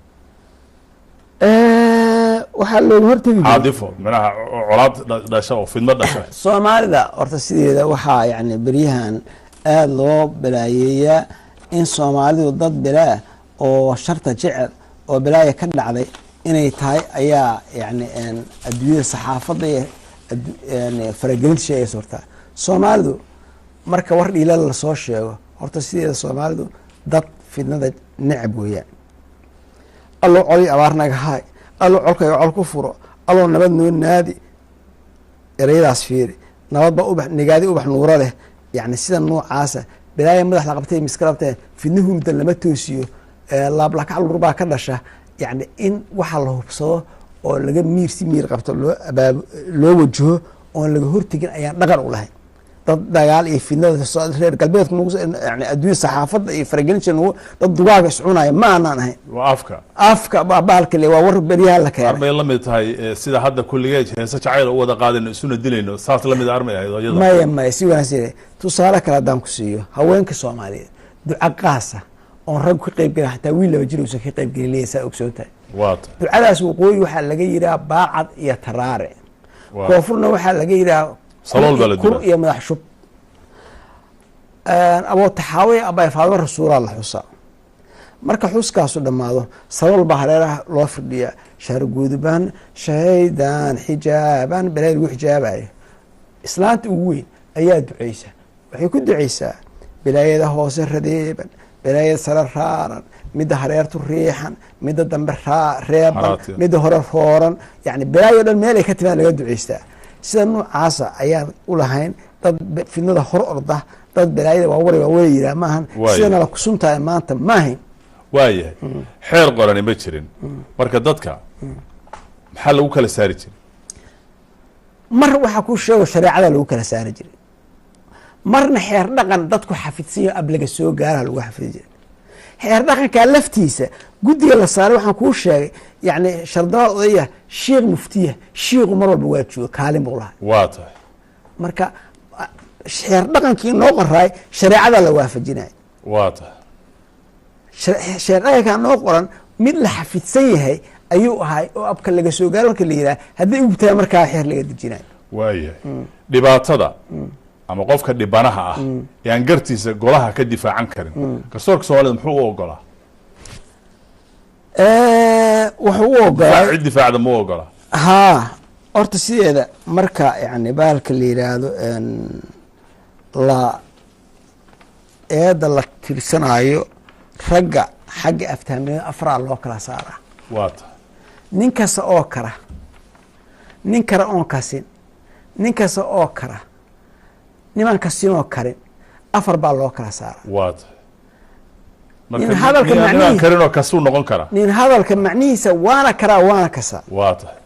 Waxaa looga hortegi jiray caadifo, micnaha colaad dhasha oo fidmo dhasha. Soomaalida horta sideeda waxaa yani beryahan aada loo balaayeeyaa in Soomaalidu dad bilaa oo sharta jecel oo balaaya ka dhacday inay tahay ayaa yani adduunyada saxaafadda iyo yani faragelinta sheegaysa. Horta Soomaalidu marka war dhiila lasoo sheego, horta sideeda Soomaalidu dad fidnada necab weeyaan. Allow coli abaar naga haay, allow colkayga col ku furo, allow nabad noo naadi, ereyadaas fiiri, nabad ba ubax nigaadi ubax nuuro leh, yani sida noocaasa. Balaaya madax la qabtay miska qabtee, fidna hurdan lama toosiyo, laablakac lurbaa ka dhasha. Yani in waxa la hubsado oo laga miir si miir qabto loo abaab loo wajaho oon laga hortegin ayaan dhaqan u lahayn. Dad dagaal iyo fidnada reer galbeedku nagu yani adduunya saxaafadda iyo faragelinta nagu dad dugaaga iscunaya ma aanaan ahayn. Waa afka. Afka baa bahalka le waa war beryaha la keenay. Armay la mid tahay sida hadda kulligeed heese jacayl u wada qaadayno isuna dilayno, saas la mid armay ahayd oo iyada? Maya, maya, si wanaagsan yahay. Tusaale kale haddaan ku siiyo, haweenka Soomaaliyeed duca qaasa oon rag ka qayb gelin, xataa wiil 2 jir uusan ka qayb gelin leeyahay, saa ogsoon tahay. Waata. Ducadaas waqooyi waxaa laga yidhaha baacad iyo taraare. Waa. Koonfurna waxaa laga yidhaha Salool baa la kur dilaa. iyo madax shub. Abootaxaawe abay Faadimo Rasuulaa la xusaa. Marka xuskaasu dhammaado, salool baa hareeraha loo firdhiyaa, shaarguduban shaydan xijaaban balaa lagu xijaabayo. Islaanta ugu weyn ayaa duceysa. Waxay ku duceysaa bilaayada hoose radeeban, bilaayada sare raaran, midda hareertu riixan, midda dambe reeban, Haraatiya. midda hore rooran, yani bilaayo dhan meel ay ka timaan laga duceystaa. Sida noocaasa ayaan u lahayn dad fidnada hor orda, dad balaayada waa wari waa wari yiraa maahan. Waayo. Sidana la kusuntahay maanta maahayn. Waayahay, xeer qorani ma jirin, marka dadka maxaa lagu kala saari jiray? Mar waxaa kuu sheego shareecada lagu kala saari jiray, marna xeer dhaqan dadku xafidsanyo ablaga soo gaaraha lagu xafidi jiray. Xeer dhaqankaa laftiisa guddiga la saaray waxaan kuu sheegay, yani shardabaal odaya, shiikh muftiya, shiiku mar walba waa jooga, kaalin buu lahaa. Waa tahay. Marka xeer dhaqankii noo qoraay shareecada la waafajinaya. Waa tahay. Xeer dhaqankaa noo qoran mid la xafidsan yahay ayuu ahay, oo abka laga soo gaaro marka la yidhaha hadday ugtahay markaa xeer laga dejinayo. Waayahay. Dhibaatada ama qofka dhibanaha ah ee aan gartiisa golaha ka difaacan karin, garsoorka Soomaalida muxuu u ogolaa? Wuxuu u ogolaa cid difaacda ma u ogolaa? Haa, horta sideeda marka yani bahalka la yidhaahdo la eedda la tirsanaayo, ragga xagga aftahamnimada afaraa loo kala saaraa. Waa tahay. Nin kasta oo kara, nin kara oon kasin, nin kasta oo kara, niman kasinoo karin, afar baa loo kala saaraa. Waa tahay. Nin Marka hadalka ninaan macnihiisa- karinoo kasuu noqon karaa. Nin hadalka macnihiisa waana karaa waana kasaa. Waa tahay.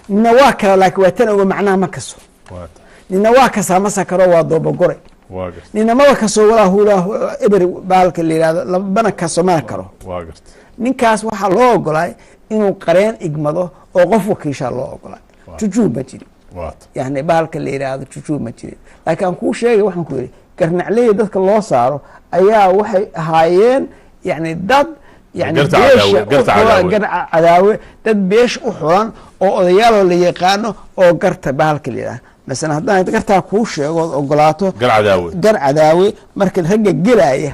Nina waa karaa, laakiin waa tan oga macnaha ma kaso. Waa tahay. Nina waa kasaa masa karo, waa doobagore. Waa garta. Nina maba kaso, walaa hulaa eber baalka la yihahdo, labana kaso mana karo. Waa garta. Ninkaas waxaa loo ogolaay inuu qareen igmado oo qof wakiishaa loo ogolaay. Jujuub ma jirin. Waa tahay. Yani bahalka la yidhaahdo jujuub ma jirin, laakiin aan kuu sheegay, waxaan ku yidhi garnacleyda dadka loo saaro ayaa waxay ahaayeen yani dad yani Garta beesha cadaawe, garta u xulan- cadaawe. gar cadaawe, dad beesha u xulan oo odayaaloo la yaqaano oo garta bahalka la yidhahdo. Masalan haddaan gartaa kuu sheego ood ogolaato, Gar cadaawe. Gar cadaawe marka ragga gelaya,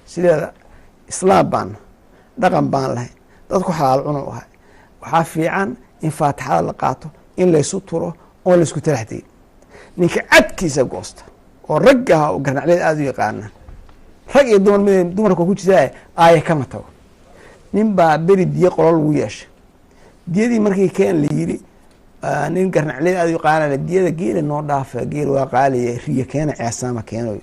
sideeda islaam baan dhaqan baan lahay, dadku xalaal cunu ahay, waxaa fiican in faatixada la qaato, in laysu turo oon laysku talax tegin. Ninka cadkiisa goosta oo ragga ah oo garnacleed aada u yaqaana, rag iyo dumar mid dumarka ku jirtaa, aaya kama tago. Nin baa beri diyo qolo lagu yeeshay. Diyadii markii keen la yiri, nin garnacleed aada u yaqaana, diyada geela noo dhaafa, geel waa qaaliya, riyo keena, ceesaama keenoy.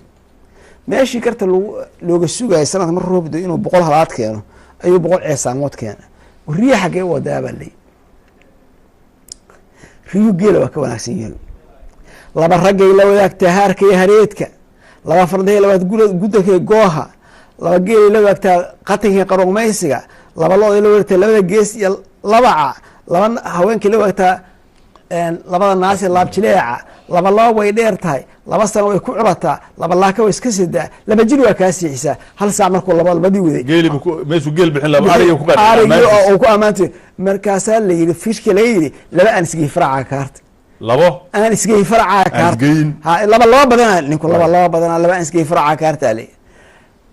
Meeshii garta lagu looga sugayay sanadka mar roobdo inuu 100 halaad keeno, ayuu 100 ceesaamood keena. Riyo xaggee u wadaa baa layi. Riyu geela waa ka wanaagsan yihiin. Laba raggay la wadaagtaa haarka iyo hareedka, laba fardahay la wadaagtaa gudanka iyo gooha, laba geelay la wadaagtaa qatanka iyo qaroqmaysiga, laba lo-day la wadaagtaa labada gees iyo labaca, laba haweenkay la wadaagtaa labada naas iyo laabjileeca, laba laba way dheer tahay, 2 sano way ku curataa, laba laaka way iska sidaa, laba jir waa kaa siixisaa. Hal saac markuu laba labadii waday, Geeli buu meeshuu geel bixin lahaa ariga ku qaadhay. Arigii oo uu ku ammaantay. Markaasaa la yidhi, fishka laga yidhi, laba aan isgey faracaa kaarta. Labo aan isgey faracaa kaarta. Isgeyn. Ha, laba laba badanaa ninku, laba laba badanaa, laba aan isgey faracaa kaarta leeyahay.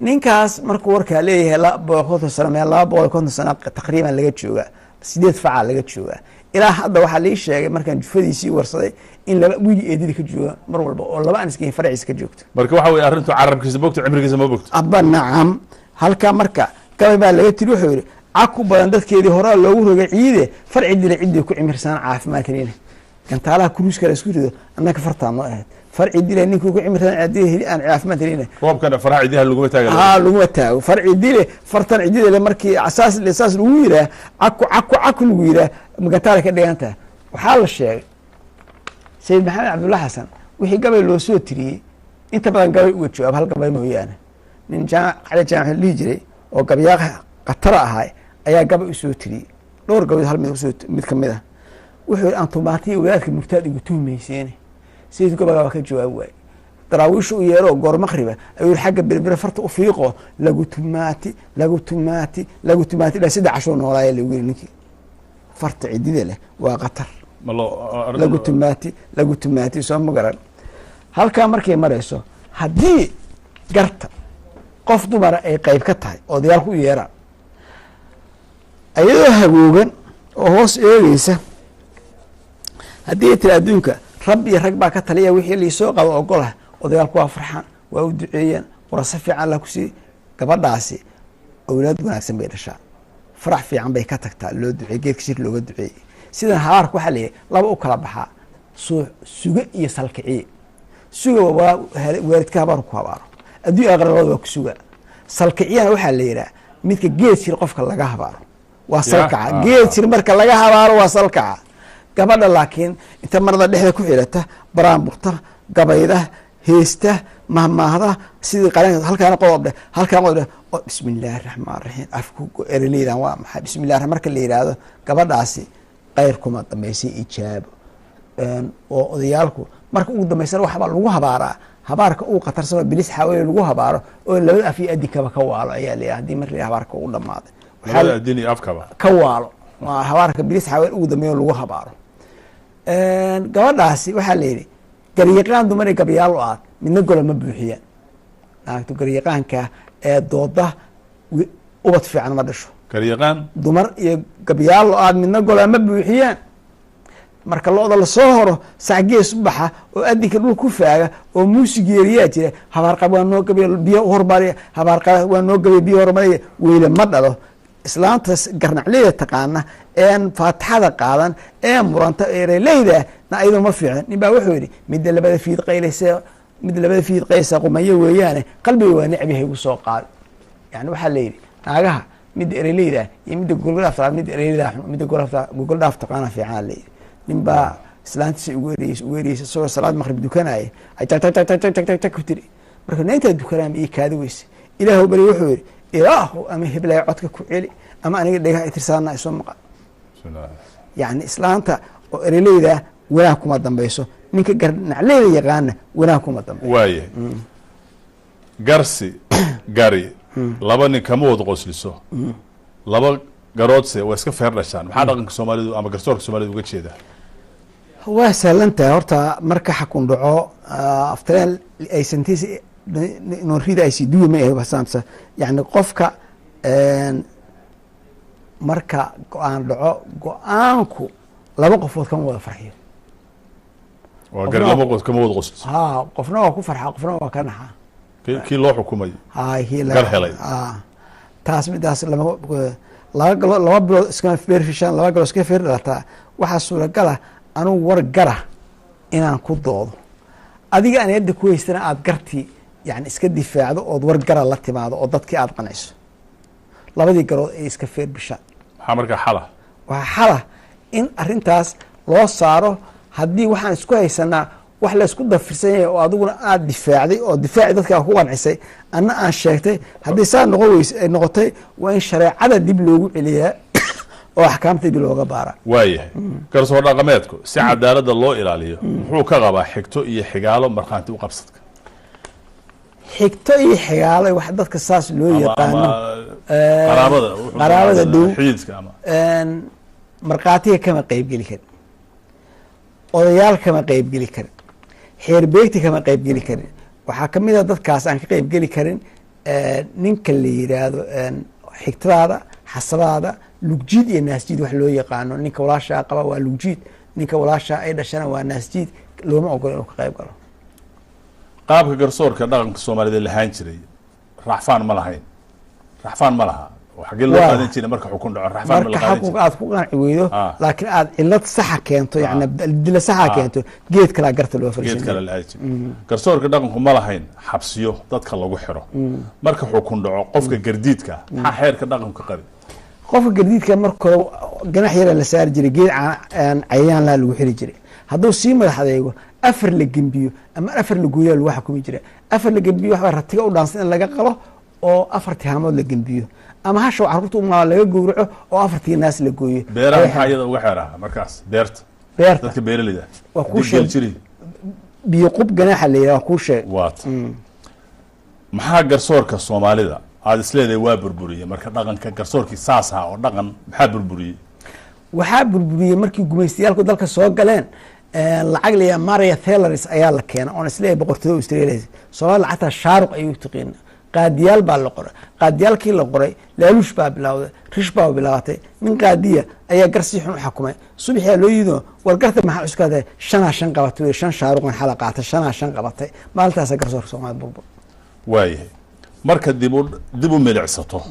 Ninkaas markuu warkaa leeyahay 250 sano, meel 250 sano taqriiban laga joogaa, 8 facaa laga joogaa. Ilaa hadda waxaa lii sheegay markaan jufadiisii warsaday in laba wiil eedida ka jooga mar walba oo laba aan isgeyn faraciisa ka joogto. Marka waxa weye arrintu carabkiisa bogto, cimrigiisa ma bogto. Abba nacam. Halkaa marka gabay baa laga tiri, wuxuu yidhi: cag ku badan dadkeedii horaa loogu rogay ciide, farci dila ciddii ku cimirsaan caafimaad helina. Gantaalaha kuruuska la isku rido annaga fartaa noo ahayd, farci dile ninkii ku cimirsaan ciddii heli aan caafimaad helina. Roobkana faraha cidiyaha laguma taaga. Haa, laguma taago farci dile fartan cididele markii saas saas lagu yiraa, caku caku caku lagu yiraa, gantaala ka dhigan tahay. Waxaa la sheegay Sayid Maxamed Cabdulla Xasan wixii gabay loo soo tiriyey inta badan gabay uga jawaab, hal gabay mooyaane. Nin jaamac Cali Jaamac la dhihi jiray oo gabyaaqa khatara ahaa ayaa gabay usoo tiriyey, dhowr gabayood, hal mid usoo, mid kamid ah wuxuu yihi: antumaatiya wadaadka murtaad igu tuhmayseene. Sayid gabaygaa waa ka jawaabi waayey. Daraawiisha u yeero goor maqriba ayuu yihi: xagga berbere farta u fiiqo, lagu tumaati, lagu tumaati, lagu tumaati, ilaa 3 cashoo noolaaya lagu yiri. Ninkii farta cidida leh waa khatar. Ma loo Lagu tumaati, lagu tumaati, soo ma garan? Halkaa markay marayso, haddii garta qof dumara ay qayb ka tahay, odayaalku u yeeraan ayadoo hagoogan oo hoos eegeysa, haddii tiri adduunka rab iyo rag baa ka taliya, wixii liisoo qabo ogolah, odayaalku waa farxaan, waa u duceeyaan, warase fiican la kusii. Gabadhaasi awlaad wanaagsan bay dhashaa, farax fiican bay ka tagtaa, loo duceey, geedka shir looga duceeyey. Sidan habaarka waxaa leeyahay laba u kala baxaa: suge iyo salkiciye. Suga waa waalidka habaar ku habaaro, adduun aakhira labada waa ku suga. Salkiciyana waxaa la yidhaha midka geed jir qofka laga habaaro waa salkaca. Geed jir marka laga habaaro waa salkaca. Gabadha laakiin inta marada dhexda ku xirata, baraanburta, gabayda, Heesta mahmaahda sidii qaran, halkaana qodob dheh, halkaan qodob dheh, oo bismi illaahi raxmaan raxiim, afku ereleydan waa maxay? Bismillahi, marka la yidhaahdo gabadhaasi qayr kuma dambaysay, ijaabo oo odayaalku marka ugu dambaysana waxbaa lagu habaaraa. Habaarka uu khatarsano bilis xaawele lagu habaaro oo labada af iyo adinkaba ka waalo ayaa la yidhaha. Hadii marka la habaarka u dhamaaday, labada adin iyo afkaba ka waalo, waa habaarka bilis xaawele ugu dambeeyo lagu habaaro gabadhaasi. Waxaa la yidhi garyaqaan dumar iyo gabyaal u aad midna gola ma buuxiyaan. Naagto garyaqaanka ee dooda ubad fiican ma dhasho. Garyaqaan dumar iyo gabyaal lo aad midna gola ma buuxiyaan. Marka lo-da lasoo horo, sac gees u baxa oo adinka dhul ku faaga oo muusigeeriyaa jira. Habaarqab waa noo gabiy biyo hormariya, habaarqab waa noo gabiy biyo hormariya, weyle ma dhalo. Islaanta garnacleyda taqaana een faatixada qaadan ee muranta ereleyda na ayadoo ma fiicin. Nin baa wuxuu yidhi, midda labada fiid qaylaysa, midda labada fiid qaylaysa qumayo weeyaane, qalbiga waa necbihay igu soo qaad. Yani waxaa la yidhi naagaha midda ereleyda iyo midda gogoldhaaf taqaan, midda ereleyda xun, midda gogol dhaaf taqaana fiican la yidhi. Nin baa islaantiisa ugu ereysa, ugu ereysa isagoo salaad maqrib dukanaya, ay jag jag jag jag jag jag jag ku tiri. Marka naintaa dukanaa ma ii kaadi weyse, ilaahu bari. Wuxuu yidhi, ilaahu ama heblaya codka ku celi ama aniga dhegaha itirsaana isoo maqan. Yani islaanta oo ereleyda wanaag kuma dambayso, ninka garnacleyda yaqaana wanaag kuma dambayso. Waayahay, garsi gari laba nin kama wada qosliso, laba garoodse waa iska feer dhashaan. Maxaa dhaqanka soomaalidu ama garsoorka soomaalidu uga jeedaa? Waa sahlan tahay horta. Marka xakun dhaco, aftareen aysantis norida aysiduwi ma ahe. Yani qofka marka go-aan dhaco, go-aanku laba qofood kama wada farxiyo. Waa gari laba qof kama wada qosliso. Ha, qofna waa ku farxaa, qofna waa ka naxaa. Kii loo xukumay ha kii gar helay. Taas midaas lama laba galo, 2 bilood iskama feer fishaan, 2 galo iska feer dhalataa. Waxaa suuragala anugu war gara inaan ku doodo, adiga aan yadda ku haystana aada gartii yani iska difaacdo ood war gara la timaado oo dadkii aada qanciso, labadii garood ay iska feer bishaan. Maxaa markaa xala? Waxaa xala in arrintaas loo saaro haddii waxaan isku haysanaa wax laysku dafirsan yahay oo adiguna aada difaacday oo difaaci dadkaa ku qancisay, anna aan sheegtay, haddii saa noqon weys ay noqotay, waa in shareecada dib loogu celiyaa oo axkaamta dib looga baara. Waayahay, garsoor dhaqameedku si cadaaladda loo ilaaliyo muxuu ka qabaa xigto iyo xigaalo markhaanti u qabsadka? Xigto iyo xigaalo wax dadka saas loo yaqaano, qaraabada, qaraabada dhow, xididka ama markhaatiga kama qeybgeli karin, odayaal kama qeybgeli karin, xeerbeegti kama qeybgeli karin. Waxaa kamid a dadkaas aan ka qeybgeli karin ninka la yiraahdo xigtadaada, xasadaada, lugjiid iyo naasjiid wax loo yaqaano. Ninka walaashaa qaba waa lugjiid, ninka walaashaa ay dhashana waa naasjiid. Looma ogolo inuu ka qeyb galo. Qaabka garsoorka dhaqanka soomaalida lahaan jiray racfaan ma lahayn, racfaan ma laha oo xaggee loo qaadan jiray marka xukun dhaco? Racfaan ma la marka qaadan xakunka jiray? Aad ku qanci weydo, laakiin aad cilad saxa keento, yani dila saxa keento, geed kalaa garta loo geed fariisan. Kale la aadi jiray. Garsoorka dhaqanku ma lahayn xabsiyo dadka lagu xiro marka xukun dhaco. Qofka gardiidka maxaa xeerka dhaqanku ka qabi? Qofka gardiidka marka hore ganax yara la saari jiray, geed cayayaan laa lagu xiri jiray. Hadduu sii madax adeego, afar la gembiyo ama afar la gooyaa lagu xukumi jiray. Afar la gembiyo waxaa ratiga u dhaansan in laga qalo oo afar tihaamood la gembiyo, ama hashow carruurta umaa laga gowraco oo afartii naas la gooyo. Beeraha maxaa iyada uga xeeraha markaas beerta? Beerta dadka beeraleyda waa kuu haddii geel sheeg jiri biyo qub ganaaxa la yidhaha, waa kuu sheeg. Waata maxaa garsoorka soomaalida aada isleedahay waa burburiyey? Marka dhaqanka garsoorkii saas ahaa oo dhaqan maxaa burburiyey? Waxaa burburiyey markii gumaystayaalku dalka soo galeen, lacag la yidhaha Maria Thelers ayaa la keenay oon isleeyahay boqortooyada Australia. Soomaali lacagtaa shaaruq ayuu u taqiina. Qaadiyaal baa la qoray. Qaadiyaalkii la qoray laaluush baa bilowday, rish baa bilaabatay. Nin qaadiya ayaa gar si xun u xakumay. Subaxyaa loo yido, war garta maxaa cuskaatay? Shanaa shan qabatay wey, shan shaaruqan xala qaatay, shanaa shan qabatay. Maalintaasa garsoorka Soomaalida burbur. Waayahay, marka dib u milicsato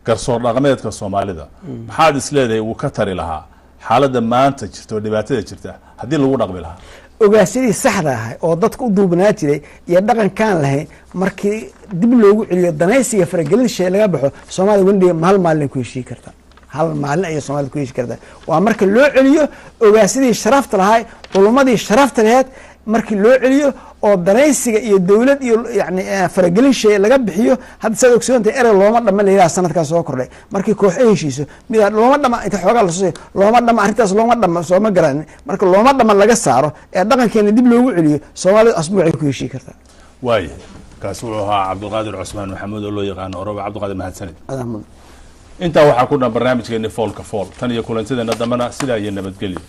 garsoor dhaqameedka soomaalida, maxaad isleedahay wuu ka tari lahaa xaaladda maanta jirta oo dhibaatada jirta haddii lagu dhaqmi lahaa? Ogaasyadii saxda ahay oo dadka u duubnaa jiray iyo dhaqankaan lahayn markii dib loogu celiyo, danaysiga faragelin shay laga baxo, Soomaliya wendhiga hal maalin ku heshii karta, hal maalin ayay Soomaalida ku heshii kartaa. Waa marka loo celiyo ogaasyadii sharafta lahay, culummadii sharafta laheyd. Markii loo celiyo oo danaysiga iyo dowlad iyo yani faragelin shay laga bixiyo. Hadda saad ogsoontahay, erey "looma dhama" la yidhaha sanadkaas soo kordhay. Markii koox ay heshiiso, mida "looma dhama" inta xoogaa lasoo "looma dhama", arrintaas looma dhama, sooma garanin. Marka "looma dhama" laga saaro ee dhaqankeena dib loogu celiyo, Soomaalidu asbuucay ku heshii kartaa. Waaya, kaasi wuxuu ahaa Cabdulqaadir Cusmaan Maxamuud oo loo yaqaano Oroba. Cabdiqaadir, mahadsanid. Adaa mudan. Intaa waxaa ku dhan barnaamijkeeni Foolka Fool. Tan iyo kulantideena dambena, sidaa iyo nabadgelyo.